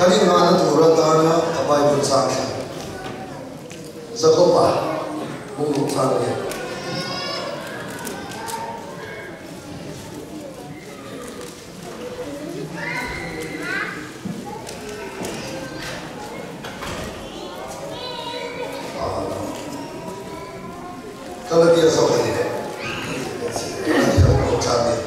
Kan innghahna tur atana ka Bible chang thlan Jakoba bungruk chang a ni. Galatia zawk a ni leh. Galatia bungruk chang a ni.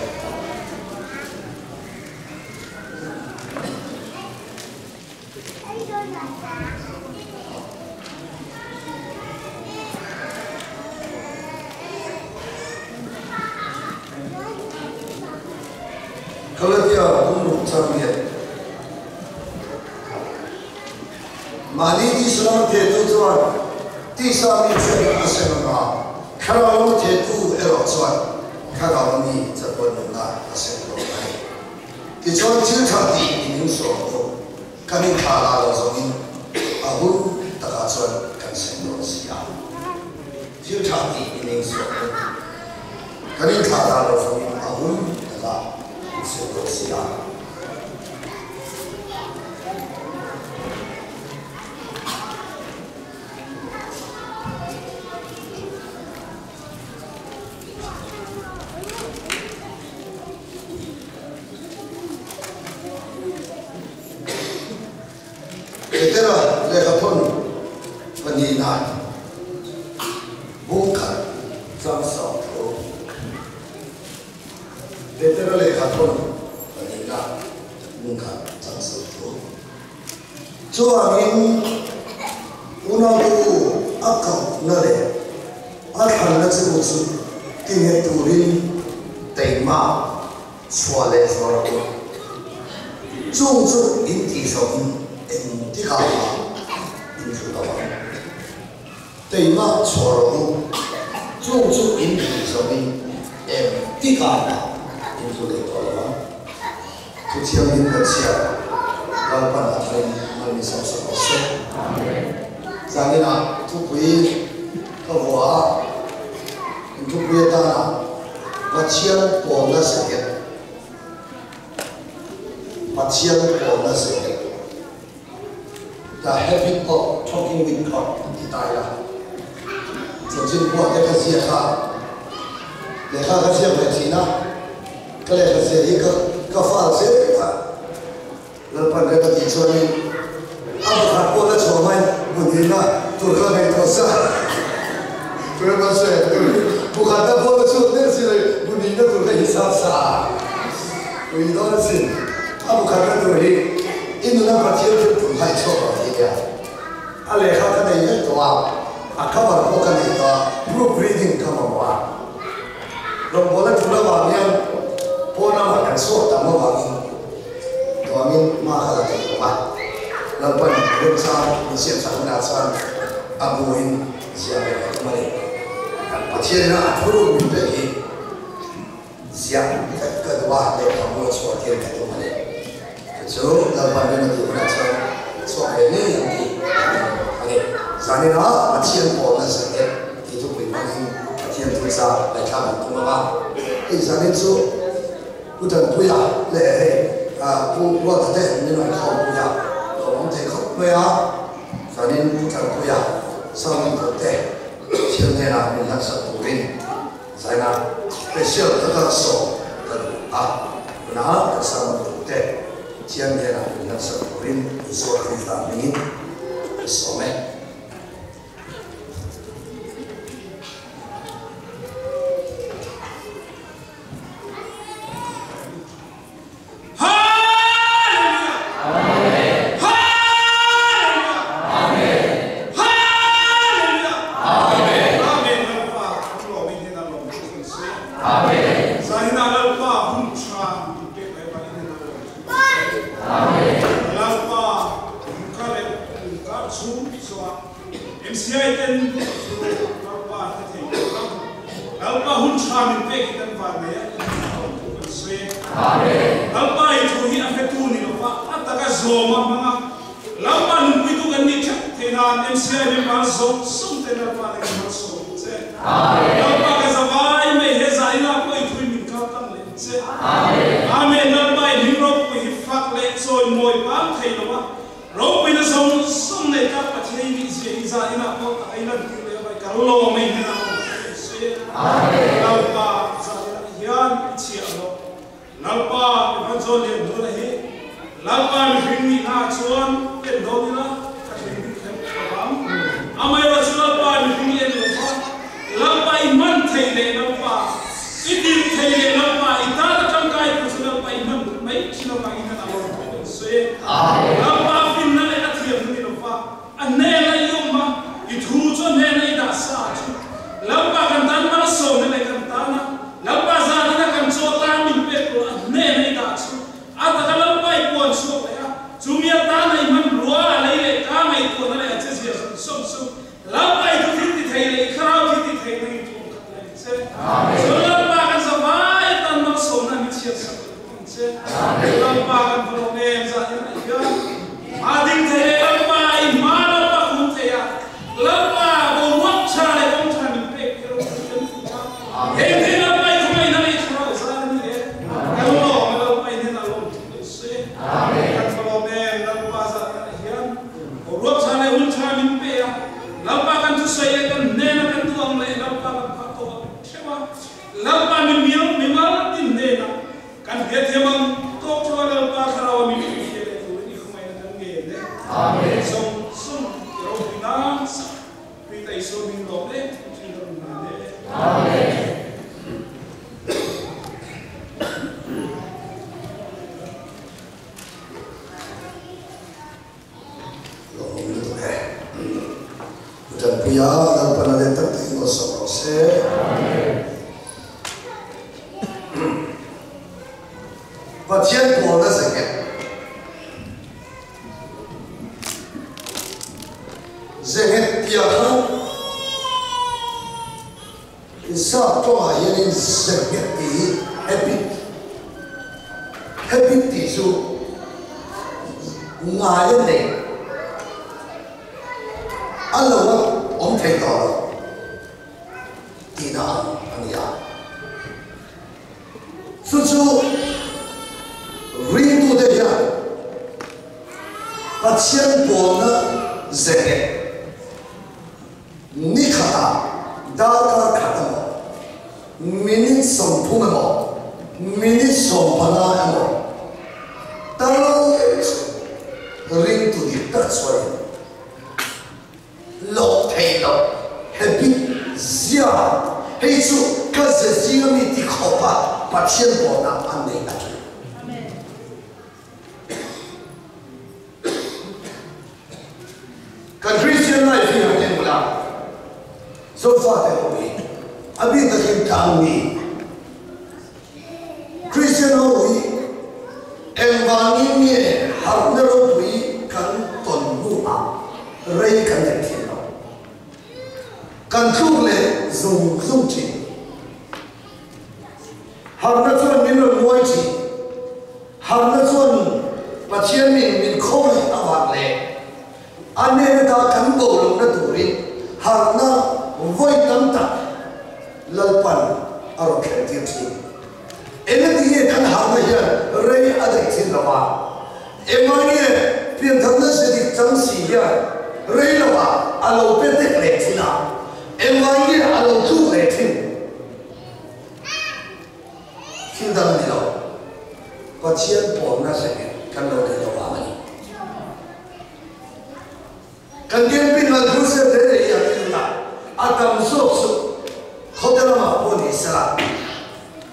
Galatia bungruk chang hian mahni tisa lama thehtu chuan tisa mi hriatna a sem anga, thlarau lama thehtu erawh chuan thlarau mi chatuan nunna a sem dawn a ni. Tichuan thil tha tih in insawm chu kan inthlah lah lo zawngin a hun takah chuan kan sem dawn si a. Thil tha tih in insawm chu kan inthlah lah lo zawngin a hun takah kan sem dawn si a. Petera lehkhathawn pahnihna bung khat chang sang thu. Petera lehkhathawn pahnihna bung khat chang sang thu. Chuvangin unautu a kapna leh a thlanna che u chu tinghet turin teima chhuah leh zual rawh u. Chung chu in tihzawhin engtikah mah in hlu lo ang. Teima chhuah rawh u. Chung chu in tihzawhin engtikah mah in hlu leh tawh lo ang. Thu thianghlim kan chhiat Lalpan a tharin mal min sawm sak rawh se. Zaninah thupui ka vuah a, in thupui atana Pathian pawlna zehnghet, Pathian pawlna zehnghet, The habit of talking with God ti ta ila. Chanchin buah te ka ziak a, lehkha ka ziak ve thin a, ka lehkha ziah hi ka ka fal zel a, Lalpan rem a tih chuanin a pakhat pawh la chhuah mai hmunhina tur kha ngaihtuah sa Rem a sawi ang turin pakhatna pawh la chhuak der si lo hmunhina tur kha hisap sa ui dawn asin a pakhatna tur hi i nuna Pathian thil tum hai chhuak lo thei nia. A lehkha ka nei vek tawh a, a cover pawh ka nei tawh a, proof reading ka mamawh a. Rawngbawlna tul avang hian pawn lamah kan chhuak tam avangin duangin hma ka la thei lo a, Lalpan remchang min siam sak hunah chuan a buin ziah ve ka tum a ni. Pathian ina a thuruk min pek hi ziah vek ka duh a, lehkhabu a chhuah tir ka tum a ni. Chu chu Lalpan rem a tih hunah chuan chhuak ve ngei ang tih ka ring a ni. Zaninah Pathian pawlna zirte tih thupui hmangin Pathian thucha ngaihthlak an tum ang a. Hei zanin chu Pu Tanpuia leh hei Pu Ruata te min rawn khawmpui a, lawmawm thei khawp mai a. Zanin Pu Tanpuia Sermon tur te Pathian hnenah min hlansak turin Zaina special taka sawm ka duh a, tunah ka sermon tur te Pathian hnenah min hlansak turin Isua Krista hmingin ka sawm e. Hallelujah! Amen! Hallelujah! Amen! Hallelujah! Amen! Amen Lalpa kan lawm in hian a lawm chu kan sawi a. Amen! Zahin ah Lalpa hun tha min pek leh vangin hian a lawm chu kan sawi. Amen! Lalpa ka leh ka chhung zawh ah MCI ten chu Lalpa hre thei tawh lo. Lalpa hun tha min pek hi kan van nei a, kan lawm thu kan sawi e. Lalpa i thu hi a hretu ni lova a taka zawm a hmang a, Lalpa nunpuitu kan nih theuh theih nan MCI member zawng zawng te Lalpa nen kan malsawm ang che. Lalpa ka zavai mai he zah ila pawh i thu in min kal tlang leh ang che. Amen. Lalpa i hlim ropui hi fak leh chawi mawi pang thei lo a. Ropuina zawng zawng nei tlak Pathian i nih zia hi zan inah pawh tak a inlantir leh mai ka lawm e hnenah awm thei se. Lalpa zan inah hian i chhiah rawh. Lalpa mi van zawn lian dun a hi Lalpa mihring nihna ah chuan en dawn ila ka hring bik kher lo vang. Amaherawh chu Lalpa mihring i en lo va, Lalpa i hman thei leh Lalpa i tirh thei leh Lalpa i tan a tangkai tur chu Lalpa i hman duh mai thin avangin han a lawm thu kan sawi e. Lalpa finna leh a thiamna ni lo va, A hnena i awm a, i thu chu a hnena i dah sa chu. Lalpa kan tan malsawmna leh kan tana Lalpa zanin a kan chaw tan min pek tur a hnena i dah chu. A taka Lalpa i puan chhuak leh a, chumi atana i hmanrua a lei leh ka ngaihtuahna leh a che zia zawng zawng chu Lalpa i thu thil ti thei leh i thlarau thil ti thei nangin thuam khat leh ang che. Chuan Lalpa kan zavai atan malsawmna mi chhiatsak leh bawk ang che. Lalpa kan va lawm em zanin ah hian a ding thei leh Lalpa i hma Lalpa khum thei a, Lalpa boruak tha leh kawng tha min pek hi ropui kan ti a. Heng thei Lalpa i thumaihna leh i thlarau zar a ni e. Kan lawm a Lalpa i hnenah lawm thu kan sawi e. Kan va lawm em Lalpa zanin ah hian Boruak tha leh hun tha min pe a, Lalpa kan thusawi leh kan hnena kan duh ang leh Lalpa kan phah tawh a theuh a, Lalpa mi mial mi mal tin hnenah kan hriatthiam ang tawk theuh a Lalpa thlarau a min hrilhfiah leh turin i khawngaihna kan ngen e. Amen. Zawng zawng i ropui nan sak Krita Isua min lawm em thin ka rawn hlan e. Amen. Lawmawm lutuk e. Pu Tanpuia Lalpan a let tak takin awlsam rawh se. Pathian pawlna ze nghet. Ze nghet tia kha Sap tawngah hianin ze nghet tih hi habit, habit tih chu ngai a nei a lo a awm thei tawh lo tihna ang a ni a. Chu chu ringtute hian Pathian pawlna ze nghet, Ni khatah darkar khat emaw, minute 30 emaw, minute 15 emaw tal chu ringtu dik tak chuanin loh theih loh habit zia hei chu ka ze zinga mi ti khawpa Pathian pawhna an nei a ṭha. Kan Christian life hi han en ula, Zofate ho hi a bik takin tlangmi Christian ho hi engvangin nge harhna ropui kan tawn hnuah rei kan daih thin lo? Kan tluk leh zung zung thin. Harhna chuan min rawn muai thin. Harhna chuan Pathian min min khawngaih avang leh a hnena ta kan bo lohna turin harhna vawi tam tak Lalpan a rawn thlen tir thin. Engati nge kan harhna hian rei a daih thin lo a? Engah nge piantharna ze dik chang si hian rei lovah a lo pe tek leh thin a? Engah nge a lo tluk leh thin? Thil dang a ni lo, Pathian pawlna hlenghet kan lo nei lo vang a ni. Kan camping an thu se hle leh hi an en la, a tam zawk chu khawte lamah pawh ni sela,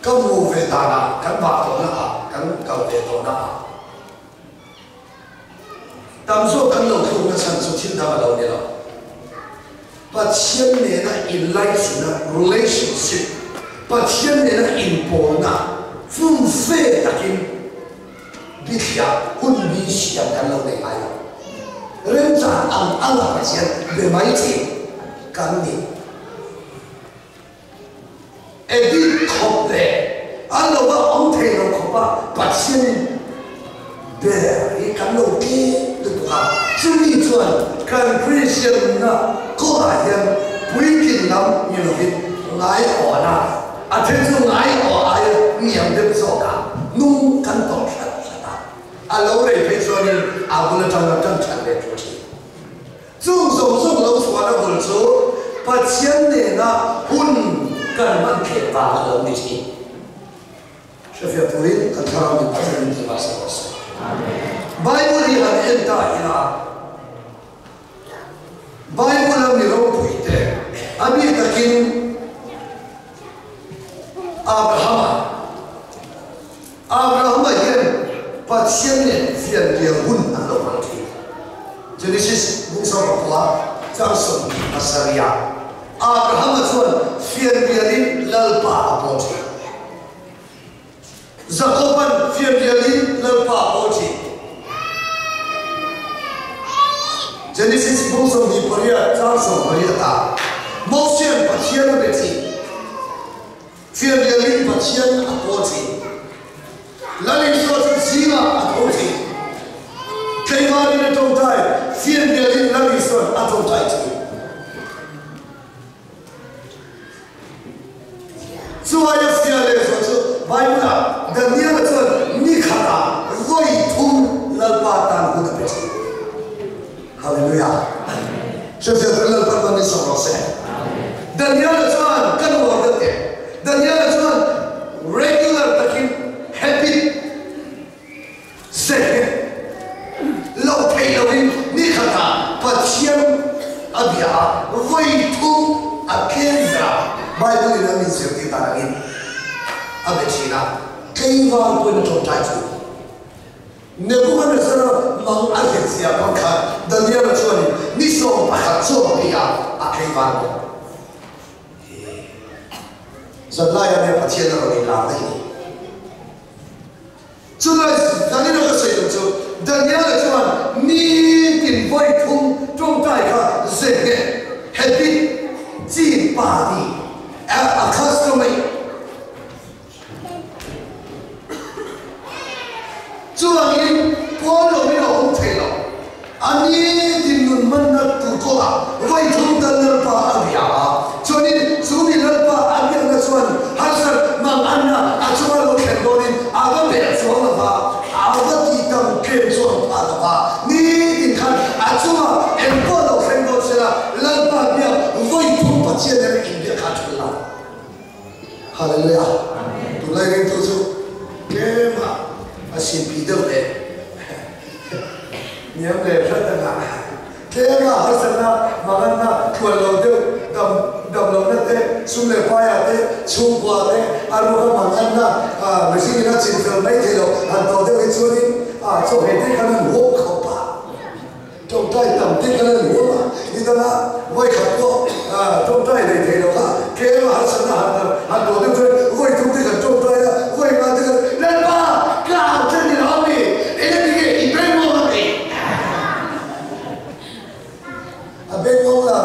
ka hmuh ve danah, kan vah tawhna ah, kan kal ve tawhna ah tam zawk kan lo thlukna chhan chu thil dang a lo ni lo. Pathian nena inlaichinna, relationship, Pathian nena inpawlna fumfe takin bithliah hun bi siam kan lo nei ngai lo. Remchang ang anga Pathian be mai thei kan ni. Edit khawp leh a lo a awm thei lo khawp a Pathian ber hi kan lo tlem lutuk a, chumi chuan kan Kristian nunna kawngah hian puitlin lam ni lovin ngaiawhna, a then chu ngaiawh aia hniam deuh zawkah nung kan tawrh hrat hrat a. A lo rei phei chuanin a bul atanga tan that leh tur thin. Chung zawng zawng lo chhuahna bul chu Pathian nena hun kan hman theih vang a lo ni thin. Hrefiah turin kan thlarau min Pathian min ti mahse rawh se. Bible hi han en ta ila, Bible a mi ropui te, a bik takin Abrahama, Abrahama hian Pathian nen fianrial hun an lo hmang thin. Genesis bung 19 chang 27 ah Abrahama chuan fianrialin Lalpa a pawl thin. Jakoban fianrialin Lalpa a pawl thin. Genesis bung 28 chang 18 ah Mosian Pathian a be thin. Fianrialin Pathian a pawl thin. Lal Isua chu zingah a tho thin. Tleivarin a tawngtai, fianrialin Lal Isuan a tawngtai thin. Chuaia fia leh zual chu Bible-ah Daniel-a chuan ni khatah vawi thum Lalpa tan hun a pe thin. Hallelujah! Hriatfiah turin Lalpa chuan min sawm rawh se. Daniel-a chuan ka nuam deuh teh. Daniel-a chuan regular takin habit Second, loh theih loin ni khatah Pathian a bia a, vawi thum a tlem ber a, Bible in a min zirtir dan angin a be thin a, tlengval pawhin a tawngtai chu. Nebuchadnezzar mang a hlet zia pawn khan Daniel-a chuanin ni 11 chuan phei a, a tlengval bawk. He zanlaiah nia Pathian a rawn inlar daih ni. Chulai Daniel-a ka sawi duh chu, Daniel-a chuan nitin vawi thum tawngtai kha ze nghet, habit, chi pa ti a custom a Chuvangin pawl loin a awm thei lo. A nitin nun hmanna tur kawngah vawi thum tal Lalpa a bia a, chuanin chu mi Lalpa a biakna chuan harsat mang anna a chunga lo thlen dawnin a va belh chuang lo va, a va ti tam tlem chuang phah lo va, nitin khan a chunga engpawh lo thleng dawn sela Lalpa biak vawi thum Pathian nen a inbiak kha a ṭhul lo. Hallelujah! Tunlai ringtu chu tlema a sinpi deuh leh hniam leh hrat anga tlema harsatna, manganna, tluan lo deuh, dam dam lohna te, sum leh paiah te, chhungkua te, a ruka manganna, mihring in a chin fel mai thei lo han tawh deuh hi chuanin chaw hei te khan an huam khawp a. Tawngtai tam te khan an huam a, ni danga vawi khat pawh tawngtai nei thei lo kha tlem a harsatna han han han tawh deuh chuan vawi thum te kan tawngtai a, vawi nga te khan Lalpa ka au che ni lo ami, eng ati nge i bengawng a ti? A bengawng lo,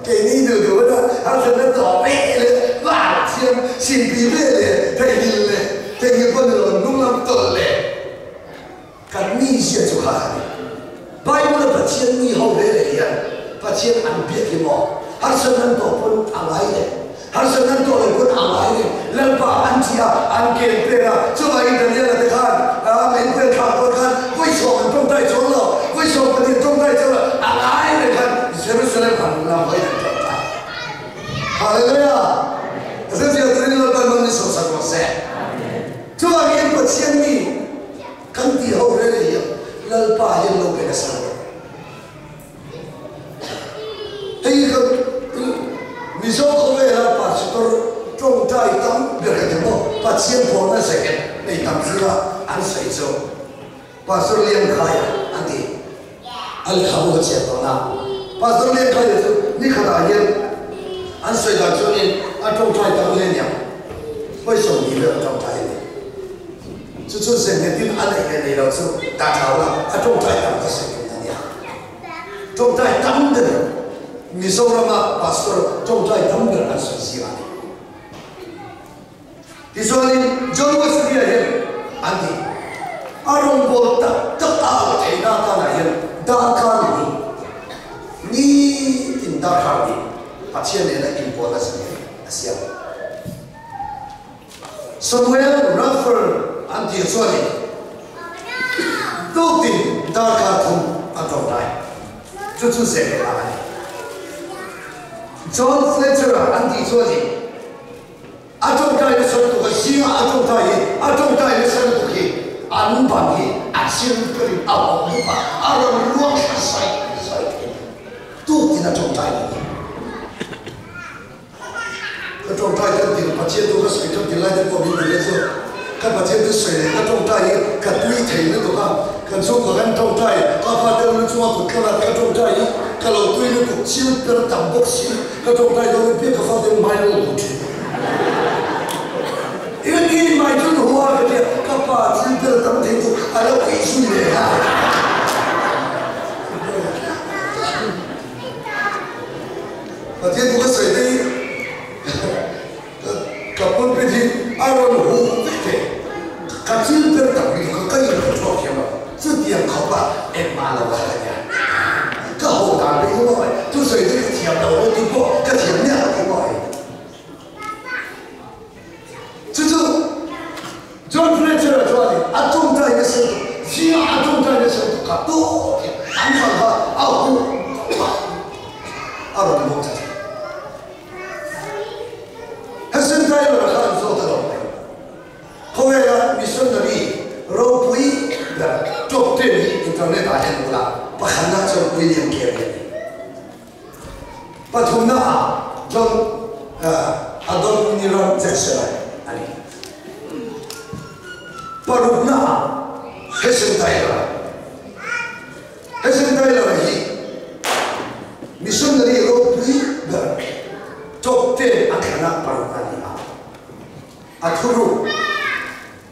keini duh duh a harsatna tawh ve leh var thiam simpi ve leh theihnghilh leh theihnghilh pawh ni lo hnunglam tawlh leh. Kan mizia chu kha a ni. Bible a Pathian mi ho ve leh hian Pathian an biak hi maw? Harsatna an tawh pawn a ngai leh, harsatna an tawh loh pawn a ngai leh, Lalpa an ti a, an ken pek a, chuvangin Daniela te khan a inpel thlak dawn khan vawisawm an tawngtai chuang lo, vawisawm pahnih an tawngtai chuang lo, a ngai leh khan Jerusalem han lam hawiin an tawngtai. Hallelujah! Hriatfiah turin Lalpa man ni sawmsak rawh se. Chuvangin Pathian mi Kan tih ho reng hian Lalpa hian lo pe nasa lo. Hei hi kan Mizo khawvela pastor tawngtai tam ber ka ti maw, Pathian pawhna zeket nei tam zinga an sawi chu Pastor Liangkhaia an ti. A lehkhabu ka chhiat tawh na. Pastor Liangkhaia chu nikhatah hian an sawi dan chuanin a tawngtai tam hle aniang, vawi 20 vel a tawngtai a ni. Chu chu zenghetin a neih leh nei lo chu dah thau la, a tawngtai tam ka sawi tum a nia. Tawngtai tam ber Mizorama pastor tawngtai tam ber an sawi zing a ni. Tichuanin John Wesley-a hian an ti, a rawngbâwl tak tak a alh theihna atânah hian darkar hnih, nitin darkar hnih Pathian nena inpawlna zir a siam. Samuel Rutherford an tih chuanin. Tuk tin darkar thum a tawngtai. Chu chu zeh leh ang a ni. John Fletcher-a an tih chu a ni. A tawngtai nasa lutuk a, zingah a tawngtai hi, a tawngtai nasa lutuk hi an ban hi a chil perin a awm lup a, a rawn luang thla zai zai thei. Tuk tin a tawngtai ni. Ka tawngtai tan tir Pathian chu ka sawi tan tir lai te pawh min hrilh chu ka Pathian chu sawi leh ka tawngtai hi ka tui thei lutuk a, kan chhungkua kan tawngtai ka fate lu chunga kut thlawh a ka tawngtai hi ka lo tui lutuk chil per tam bawk si ka tawngtai dawn in piah ka fate hmai lo hmu thin. Engtin hmai chu nu hua ka tia ka pa chil per tam thei chu a lo ei zui leh a. Pathian thu ka sawi te hi ka pulpit hi a rawn huh vek thei. Ka thil ber tak hi ka ka in control thiam lo. Chutiang khawp a engmah lo kha ka nia. Ka haw dan pawh hi maw thu sawi te ka thiam lo maw tih pawh ka thiam miah lo hi maw. Chu chu John Fletcher-a chuanin a tawngtai nasa lutuk, zingah a tawngtai nasa lutuk kha tawp hian an fang kha a huh a, a rawn lawm ta thin. Hudson Taylor-a kha an zawt a lo mai. Khawvela missionary ropui ber top ten hi internet-ah hian hmu la, pakhatna chuan William Carey a ni. Pathumnaah John Adoniram Jackson-a a ni. Paruknaah Heshen Taylor-a. Heshen Taylor-a hi missionary ropui ber top ten a thlanah paruk a ni a. A thuruk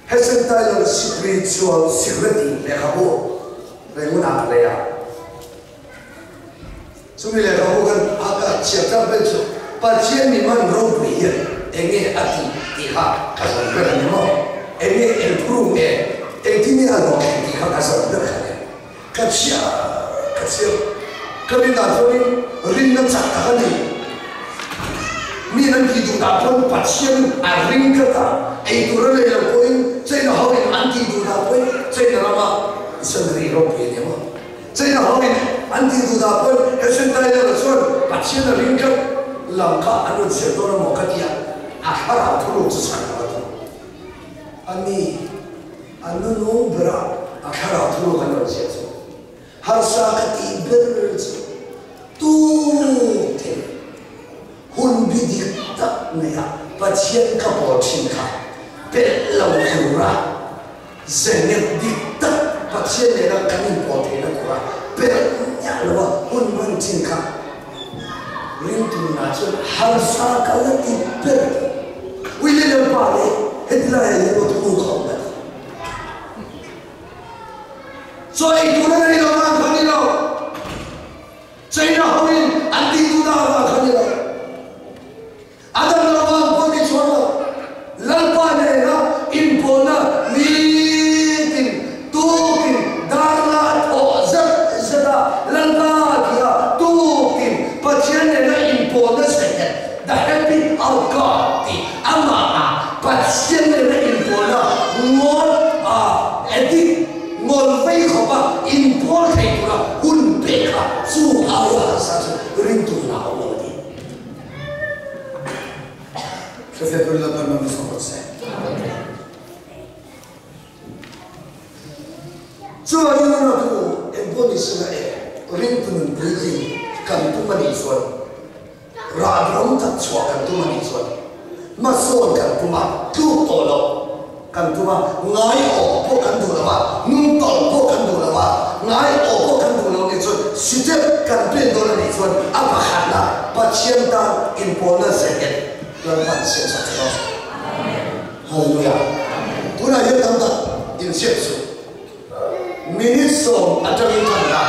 Heshen Taylor Spiritual Secret tih lehkhabu Rangoon-ah ka lei a. Chumi lehkhabu kan a ka chhiar tlak vel chu Pathian mi man ropui hian eng nge a tih tih kha ka zawm ber a ni maw? Eng nge engphurung nge engtin nge a lawm tih kha ka zawm ber kha ni. Ka chhiar ka chhiar ka rinah chuanin rinna chak tak a ni. Mi an tih duh dah pawn Pathian a ring tlat a, eitur a nei lo pawhin China hoin an tih duh dah pawhin China rama missionary ropui a ni maw? China hoin an tih duh dah pawn Heshen Taylor-a chuan Pathian a ring tlat lam kha an rawn chhiar dawn amaw ka ti a, a thlarau thuruk chu chhan lo a ti. A ni, a nunung berah a thlarau thuruk an rawn chhiar chu harsa ka tih ber chu tuk thei hun bi dik tak neia Pathian ka pawl thin kha pelh lo tura Zenghet dik tak Pathian nena kan inpawl theihna tura pelh miah lo a hun hman chin kha ringtu nunah chuan harsa ka la ti ber ta. William pa leh heti laiah hian aw thu ka awm ta. Chaw ei tur a nei lo nan kha ni lo. China hoin an tih duhna avang kha ni lo. A dam lo vang pawh ni chuang lo. Lalpa nena inpawlna nitin tukin darla a thawh zet zet a, Lalpa tia tukin Pathian nena inpawlna zet The Habit of God tih amah Pathian nena inpawlna ngawl a addict ngawl vei khawpa inpawl thei tura hun pek kha chu aia harsa chu ringtu hna a awm lo a ti. Hriatfiah Lalpan man mi sawm rawh se. Chuan in a tu engpawh ni sela e ringtu nun puitling kan tum a nih chuan rah duhawm tak chhuah kan tum a nih chuan hmasawn kan tum a tluk tawh loh kan tum a, ngai awh pawh kan duh lo a, nung tawlh pawh kan duh lo a, ngai awh pawh kan duh lo nih chuan step kan pen dawn a nih chuan a pakhatna Pathian tan inpawlna zenghet Lalpan siam sak che rawh. Hallelujah. Tunah hian tam tak insiam suh. Minute sawm atangin tan la,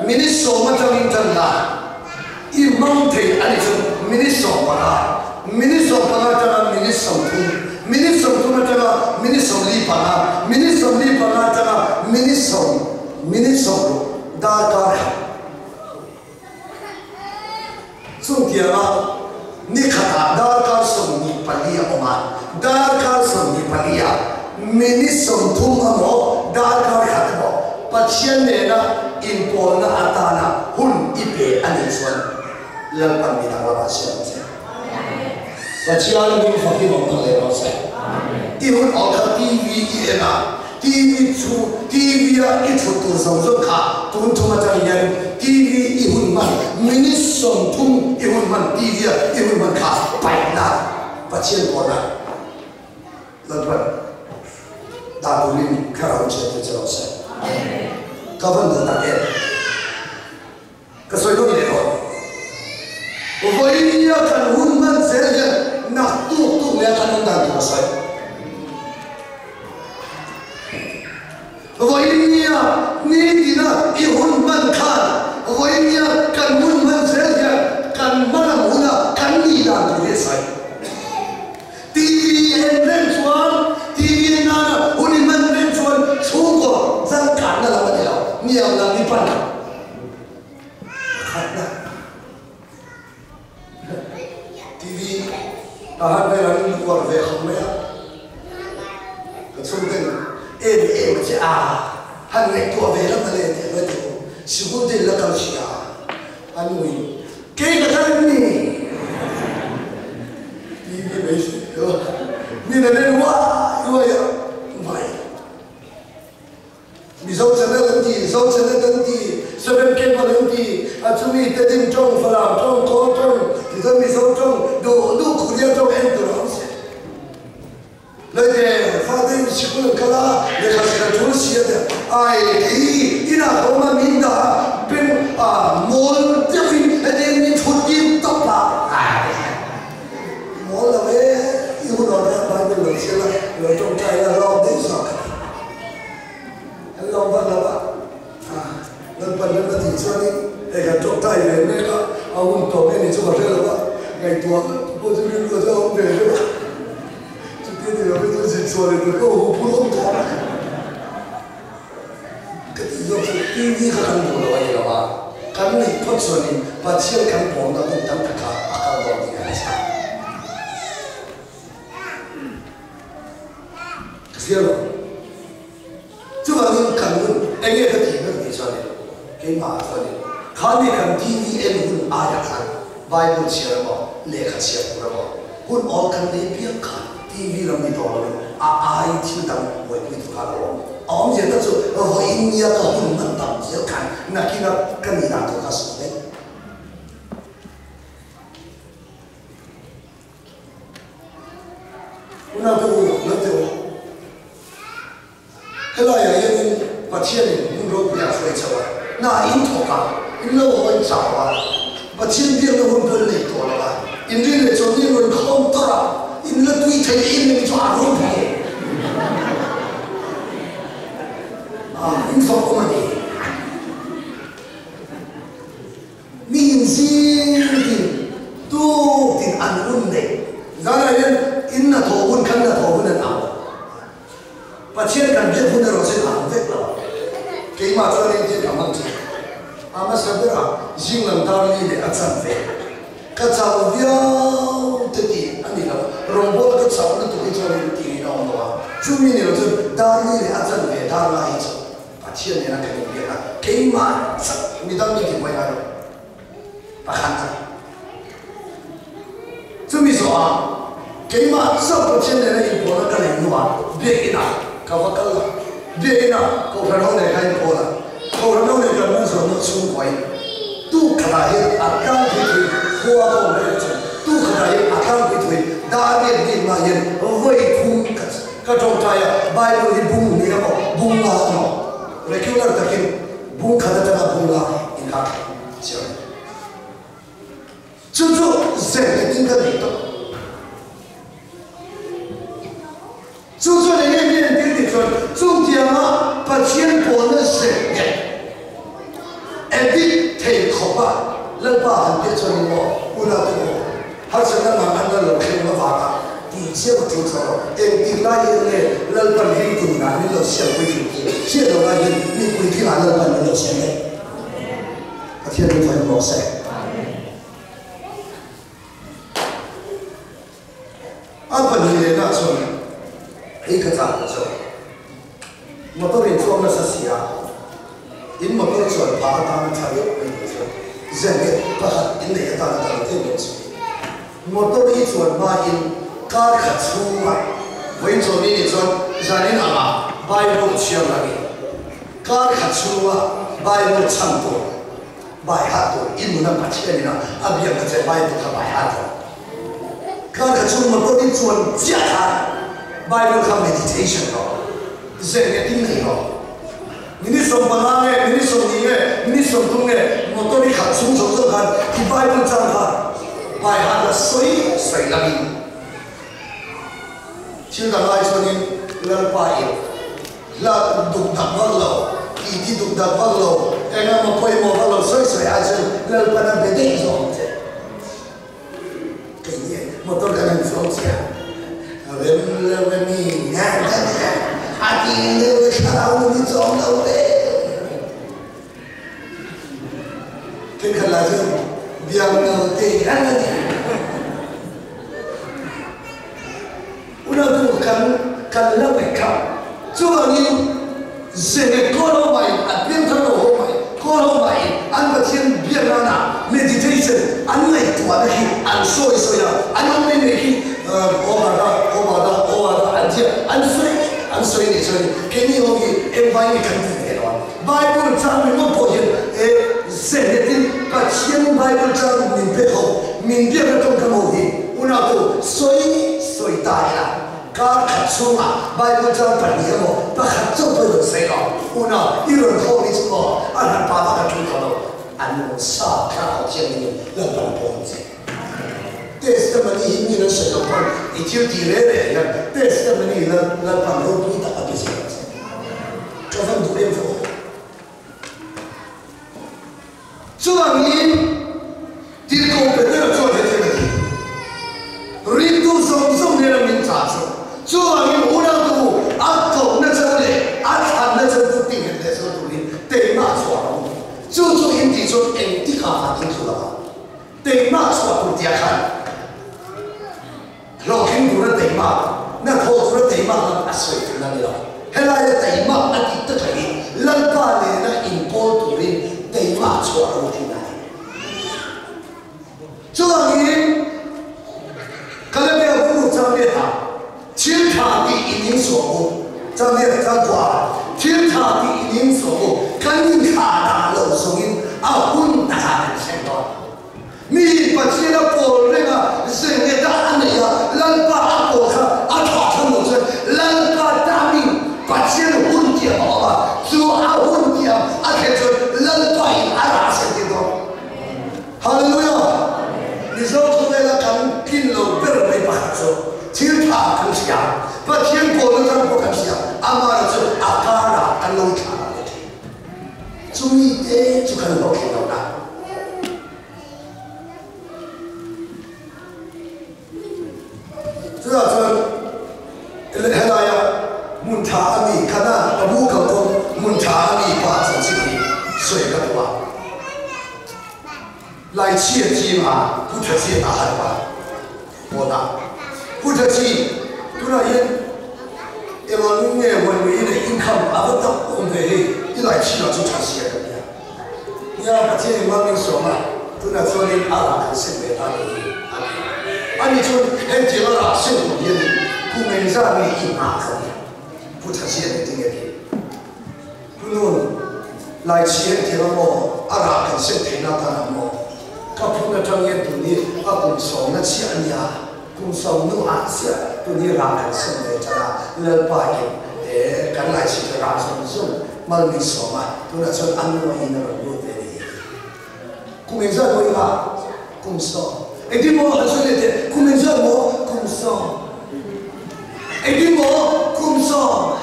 minute sawm atangin tan la, i hmang thei a nih chuan minute 15, minute 15 atanga minute 30, minute 30 atanga minute 45, minute 45 atanga minute sawm, minute 60, darkar khat. Chutianga ni khatah darkar 24 a awm a, darkar 24 ah minute 30 emaw Darkar khat emaw Pathian nena inpawlna atana hun i pe a nih chuan Lalpan mi dang lamah siam ang che. Pathian hming fakin awm tak leh rawh se. I hun awm kha TV i en a, TV chu TV a i thut tur zawng zawng kha tun thum atang hian TV i hun hman minute 30 i hun hman TV a i hun hman kha paihna Pathian pawhna Lalpan dah turin thlarau in hriat tir che rawh se. Ka van duh tak em? Ka sawi dawn leh dawn. Vawinia kan hun hman zel hian nak tuk tuk leh a kan awm dan tur a sawi. Vawinia nitina i hun hman khan vawinia kan hun hman zel hian kan hmalam huna kan nih dan tur hi a sawi. TV en reng chuan TV en nana hun i hman reng chuan chhungkaw changkanna lam a ni lo, hniam lam i pan pakhatna. TV ka han vel an uar ve khawp mai a, ka chhungten em em a che a, han ngaihtuah ve lam a le tih an lo ti u, sikul te in la kal sia a nuin kei ka kal em ni? TV mai si min an en uai uai a mai. Mizo channel an ti, Zo channel an ti, Seven Cable an ti, a chumi Tedim tawng, Falam tawng, Kawl tawng, tichuan Mizo tawng, duh duh Korea tawng en tur a awm si. Lawite, fate in sikul an kal a, lehkha zir a tul si a tia, ai kei inah ka awm a, min dah a, beng a mawl deuhin hetiang min thut tir tawp a, mawl lo e, i hun awm hian Bible lo chhiar la, lo tawngtai la, lawm daih zawk ka ti. An lawm vak lo a, Lalpan ram a tih chuanin hei kan tawngtai ve mek a, a hun tawp nge ni chu ka hre lo a, ngaihtuah pawh chu rilru chu a awm ve deuh a, chutia ni lovin chu zin chhuah leh tur ka hu phur awm tawh a. Ka tih zawk chu TV kha kan duh lo a ni lo a, kan neih phawt chuanin Pathian kan pawmna hun tam tak kha a kal dawn tih kan hre. Ka hria lo. Chuvangin kan hun eng nge ka tih ber tih chuanin keimah ah chuanin khami kan TV en hun aiah khan Bible chhiar emaw lehkha chhiar tur emaw hun awl kan nei piang kha TV lam ni tawh loin a ai thil dang buaipui tur khan a awm. A awmzia tak chu vawiin nia ka hun hman tam zel khan nakinah ka nih dan tur kha sawi daih. Unau te u, lo teh u. Helaiah hianin Pathianin hmun ropui a hruai chauh a, hna in thawk a, in lo haw in chau a, Pathian biakna hun pawh in nei tawh lo a, in rin leh chawlhni in rawn khawm tawrh a, in la tui thei em em hi chu a ropui e. Ah, in fak awm a ni. Mi inzing tin tuk tin an hun neih zanah hian in hnathawh hun kan hnathawh hun an ang. Pathian kan biak hun erawh chuan ang vek lo a. Keimah chuan engtin ka hmang thin. A hmasa berah zing lam dar li leh a chan ve. Ka chau viau te tih a ni lo. Rawngbawla ka chauh lutuk hi chuan in tih in a awm lo a. Chumi ni lo chuan dar li leh a chan ve dar lai hi chu Pathian nena kan inbiak a, keimah chauh midang min tibuai ngai lo. Pakhat a ni. Chumi zawhah keimah chauh Pathian nena inpawlna ka nei hnuah biakinah ka va kal a, biakinah Kohhran ho nen kha inpawl a, Kohhran ho nen kan hman zawh hnuah chhungkuain tuk khatah hian a tlangpui thui khua ka awm reng chuan tuk khatah hian a tlangpui thui dar riat bik mah hian vawi thum ka Ka tawngtai a, Bible hi bung ni emaw, bung la emaw, regular takin bung khat atanga bung la inhak chiang a ni. Chu chu zirtirtin ka nei tawh. Chu chuan eng nge mi entir tih chuan chutianga Pathian pawlna zir nghet edit thei khawpa Lalpa han piah chuan in maw unau te maw Harsatna nang an la lo thleng avanga tih chiam a tul tawh lo. Engtik lai hian nge Lalpan ringtu nunah min lo siam puitling tih hriat lo lai hian mi puitlingah Lalpan min lo siam daih. Pathian min thawn rawh se. A pahnih lehna chuan hei ka chak ta chauh. Motor in chuang nasa si a, in motor chuan phah atana tha deuh mai tur chuan zenghet pakhat in neih atana tha lo thei dawn si. Motor i chuan hmain kar khat chhungah vawiin chaw ni nih chuan zanin angah Bible chhiar langin kar khat chhunga Bible chhan tur bai hat tur i nuna Pathian ina a biakna che Bible kha bai hat rawh. Kar khat chhung motor i chuan chiah khan Bible kha meditation rawh, zenghet in nei rawh. Minute 15 nge, minute 20 nge, minute 30 nge motor i khalh chhung zawng zawng khan i Bible chang kha bai hat la sawi sawi langin thil dang lai chuanin Lalpa in hla duk dak vak lo, titi duk dak vak lo, eng emaw pawimawh vak lo sawi sawi ai chuan Lalpan a be daih zawk ang che. Kei nge motor kan han chuang chiah rem lo e mi nga nga nga a ti deuh e thlarau nun hi chawm lo ve. Thenkhat lah chuan biak lo te hian a ti. Unautu kan kan la ngaih kha. Chuvangin Zehmet kawl ho mah in an piangthar lo ho mah in kawl ho mah in an Pathian biak nana meditation an ngaihtuahna hi an sawi sawi a, an awm mai mai khi Awhada, Awhada, Awhada an tia an sawi an sawi nih chuan keini ho hi engvai nge kan tih ve lo a. Bible chang ringawt pawh hian e Zehmetin Pathian Bible chang min pek ho, min biakna tawngkam ho hi unautu sawi sawi ta ila. Kar khat chhungah Bible chang pahnih emaw pakhat chauh pawh i rawn sawi lo. Unau, i rawn thawk ni chu maw? A hran pa bak a thu tawh lo. An rawn sa thlarau thianghlim in Lalpan pawn che. Testimony hi mi an sawi loh pawn i thil tih reh reh hian testimony Lalpan ropui tak a pe zel ang che. Ka van duh em ve aw. Chuvangin, Tirhkoh Petera chuan hetiang a ti, Ringtu zawng zawng nen a min chah chu. Chuvangin, unautu u, a kohna cheu leh a thlanna cheu chu tinghet leh zual turin teimah chhuah rawh u. Chu chu in tih chuan engtikah mah in thu lo ang. Teimah chhuah tur tia khan hlawhtling tura teimah, hnathawh tura teimah lam a sawi theihna a ni lo. Helaia teimah a tih takah hi Lalpa nena inkawl turin teimah chhuah rawh u tihna a ni. Chuvangin, Kalebea buru Changriata thil tha tih in insuah u, Changriata changkua thil tha tih in insuah u, kan inthlah dah lo zawngin a hun takah kan thleng dawn. Mi Pathian a pawl reng a, zengeta a nei a, Lalpa a pawl kha a thlah thlang lo chuan Lalpa tamin Pathian hun tiam a awm a, chu a hun tiam a thlen chuan Lalpa in a rah a sen tir dawn. Hallelujah! Mizo khawvela kan tlin lo ber mai pakhat chu thil tha kan hria, Pathian pawl atang pawh kan hria, amah chu a karah kan lo thlah lo leh thin. Chumi te chu kan lo thleng lo na. Chutah chuan helaia hmun tha a mi Kanan ka bu kal kawng hmun tha a mi pa chanchin hi sawi ka duh a. Laichhia chima Pu Thachia ta han pa pawnah Pu Thachi tunah hian engah nge huanmui i neih income a va tam awm ve hei i laichhia chu Thachia ka nia. Nia, Pathian in mal min sawm a, tunah chuanin a rah kan sem ve ta ni hi a ti a. Ani chuan hetiang a rah sem tur hianin kum engzat nge i nghah ka ti? Pu Thazian engtin nge ti? Pu Nun, Laichhi hetiang a maw a rah kan sem theihna atan ang maw? Ka phun atang hian tun hi a kum sawmna chiah a nia, kum sawm hnu ah chiah tun hi rah kan sem ve tan a, Lalpa in kan Laichhi te rah zawng zawng Mal min sawm a, tunah chuan a nu aiin a rawn lut ve ni. Kum engzat maw i nghah? Kum sawm. Engtin maw han sawi leh teh? Kum engzat maw? Kum sawm. Engtin maw? Kum sawm.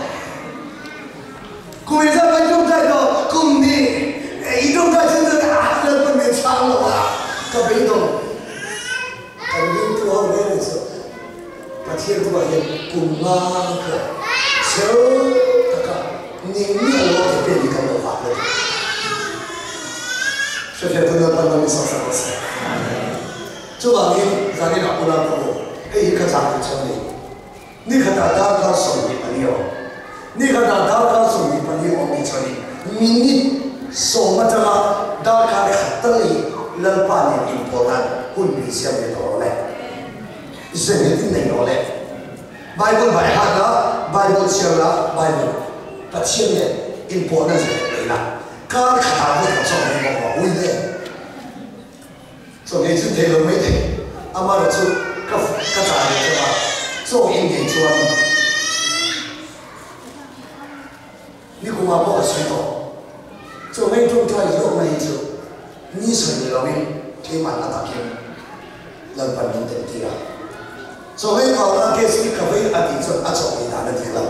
Kum engzat maw i tawngtai tawh? Kum hnih. I tawngtai chuan chuan a Lalpa min chhang lo a, ka beidawng. Kan ringtu ho reng reng chu Pathian bulah hian kum nga pawh cheu taka ning miah lo a campaign hi kan lo vak lo tih. Hrefiah tu Lalpan ram in sak sak rawh se. Chuvangin zanin ah unau ka u, hei hi ka chak duh cheu a ni. Ni khatah darkar 20 a ni aw. Ni khatah darkar 20. mi awm ni chuanin minute sawm atanga darkar khat tal hi Lalpa nen inpawl nan hun min siam ve tawh rawh le. Zenghet in nei rawh le. Bible bai hat la, Bible chhiar la, Bible Pathian nen inpawhna zenghet nei la, kar khatah vawi khat chawk mai bawk rawh. Ui le. Chaw ngei chu thei lo mai thei, amara chu ka ka chah leh tlat a, chaw in ngei chuan nikumah pawh ka sawi tawh. Chaw ngei tawngtai hlawkna hi chu ni sawi ni loin keimah a takin Lalpan min tel tir a. Chaw ngei vanga case hi ka vei a tih chuan a chaw ngei dan a dik lo.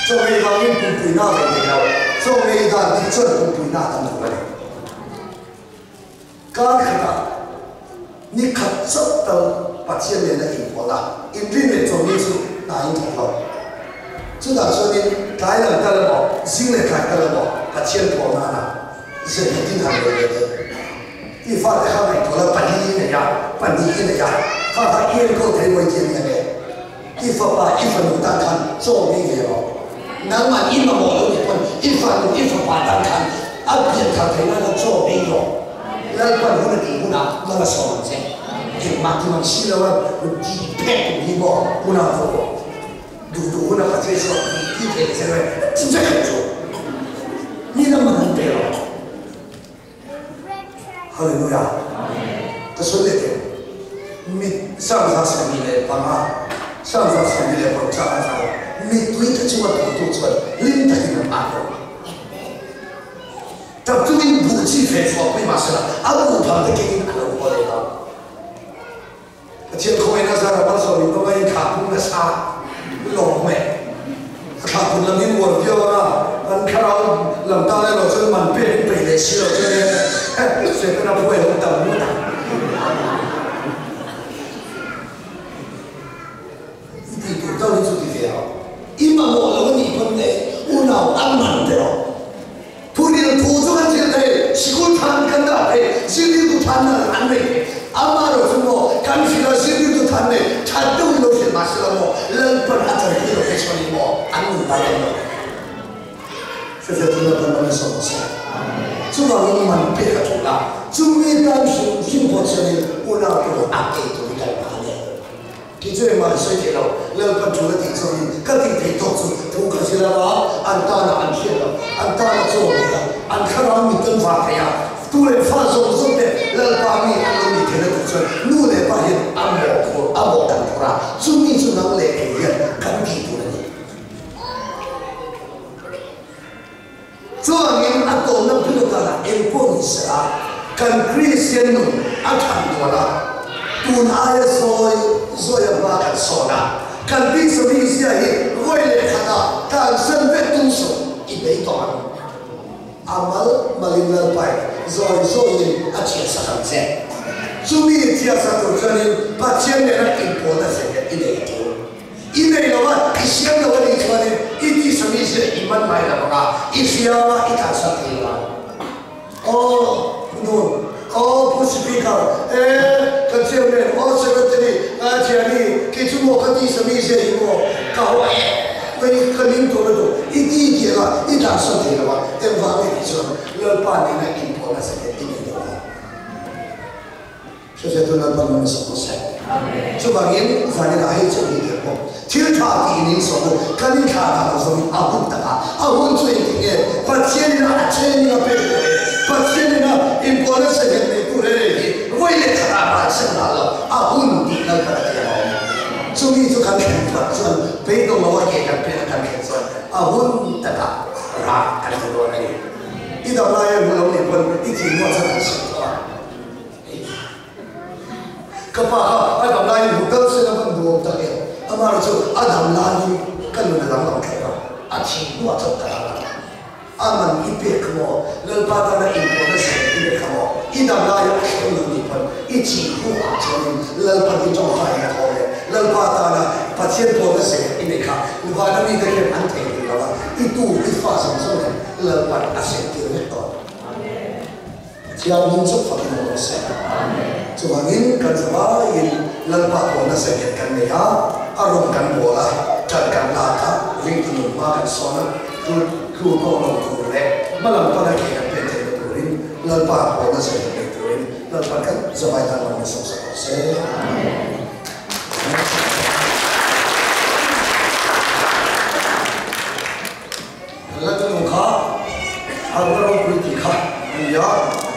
Chaw ngei vangin pumpuina a vei thei lo, chaw ngei dan dik chuan pumpuina a tam tur a ni. Kar khatah ni khat chauh tal Pathian nena inpawlh a, inrin leh chawlhni chu hna in thawk lo. Chutah chuanin tlai lam tal emaw, zing leh tlai tal emaw Pathian pawl nana zirnghetin han nei ve teh. I fate kha ngaihtuah la, pali i nei a, pahnih i nei a, kha kha i enkawl thei mawi tih a ni ang e. I fapa, i fanu tan khan chaw ngei ve rawh. Nangmah i mamawh lo nih pawn i fanu, i fapa tan khan a pian thar theih nan khan chaw ngei rawh. Lalpan hun a tih hunah mal a sawm ang che. Engmah ti mang si lo a tih phek tum hi maw hunah vawh rawh. Duh duh huna Pathian chuan tih theih che reng ti vek ang chu. Mi lam man an pe rawh. Hallelujah! Ka sawi leh teh. Mit 75, 76 chah a tla lo. Mittui te chunga thawktu chuan hlim takin an nghak lo. Tap chungin buh chi feh chhuah pui mah sela, a buh phang te kengin a lo haw leh lo. Pathian khawngaihna zara malsawm in panga in thlah pung nasa lawm e. A thlah pun lam in uar viau anga an thlarau lam tan erawh chuan man pek in peih leh si lo chuan in Setana phuai ho tam ngawt ang. I tih tur deuh hi chu ti ve rawh. I mamawh lo a nih pawn e unau an man te rawh. Thuril thu chu kan zir thei, sikul than kan dah thei, zirtirtu than nan an nei thei. Amaherawh chu maw, kan hrilh a zirtirtu than nei that deuhin lo hrilh mah sela maw, Lalpan a tanpui lo phei chuanin maw an nun dai ang lo. Hriatfiah Lalpan ram in sawm se. Chuvangin man pek a tul a, chumi tan hrim hrim pawh chuanin unau tur a ei tur hi kan ngah a ni. Kei chu engmah an sawi thei lo, Lalpan ṭul a tih chuangin ka tih theih tawk chu thu ka zir anga an tana an hriat loh, an tana chaw nei a, an thlarau mit an vah theih a, tu leh fa zawng zawng te Lalpa mi an lo nih theihna tur chuan nu leh pa hian a mawhphurh, a mawh kan phurh a, chumi chu nang leh kei hian kan tih tur a ni. Chuangin a tawhna bulutana engpawh ni sela, kan Kristian nun a than tual a, tun aia zawi zawi a hma kan sawn a, kan tihsawmi zia hi vawi leh khatah tlansan vek tum suh i bei tawh ang. A mal malin Lalpain zawi zawiin a thiahsak ang che. Chumi thiahsak tur chuanin Pathian nena inpawlna zeh i nei a tul. I nei lo a, i siam lo a nih chuanin i tisa mi zia i man ngai lo ang a, i hriam a, i tlansan thei lo ang. Aw nu, aw Pu Speaker, e kan Chairman, aw Secretary, a thiani, kei chu maw ka tisa mi zia hi maw ka haw em mai ka ning tawh lutuk, i ti tih ang a, i tlansan thei lo a, engvang nge tih chuan Lalpa nena inpawhna zalen i nei lo ang. Hriatfiah tuna pan man sawm rawh se. Chuvangin zanin ah hei chu a ni der bawk. Thil tha tiin in sawm u, kan in thlah dah lo zawngin a hun takah a hun chu engtin nge Pathian ina a training a pek tur leh Pathian ina inpawlna sehhet nei tur reng reng hi vawi leh khatah ralsen dah lo a hun tih lal kan a ti ang a awm. Chumi chu kan thlen phat chuan beidawng lo a ke kan pen a kan thlen chuan a hun takah rah kan ti dawn a ni. I dam laia hmu lo nih pawn i thinlung a chan kan sawi tawh a. Ka pa kha a dam laiin hmu kal se la van duhawm tak em? Amah chu a dam laiin ka nun a danglam thlep a, a thi hnuah chauh ka danglam. A man i pek kha maw? Lalpa tana inpawhna zir i pek kha maw? I dam laia a thleng lo nih pawn i thi hnuah chuanin Lalpa hi tawngtaiin a thaw leh. Lalpa tana Pathian pawhna zir i neih kha vana mite hian an theihnghilh lo a, i tu i fa zawng zawng hian Lalpa'n a zirtir vek tawh. Pathian hming chu fakin awm rawh se. Chuvangin kan zavaiin Lalpa pawhna zenghet kan nei a, a rawn kan bawl a, ṭan kan lak a, Ringtu nun hma kan sawn a, tlu tlu tawh lo tur leh hmalam pana ke kan pen theihna turin Lalpa pawhna zir nei turin Lalpa kan zavai dan lam min sawmsak rawh se. Kan la tunung kha harhna ropui tih kha a ni a.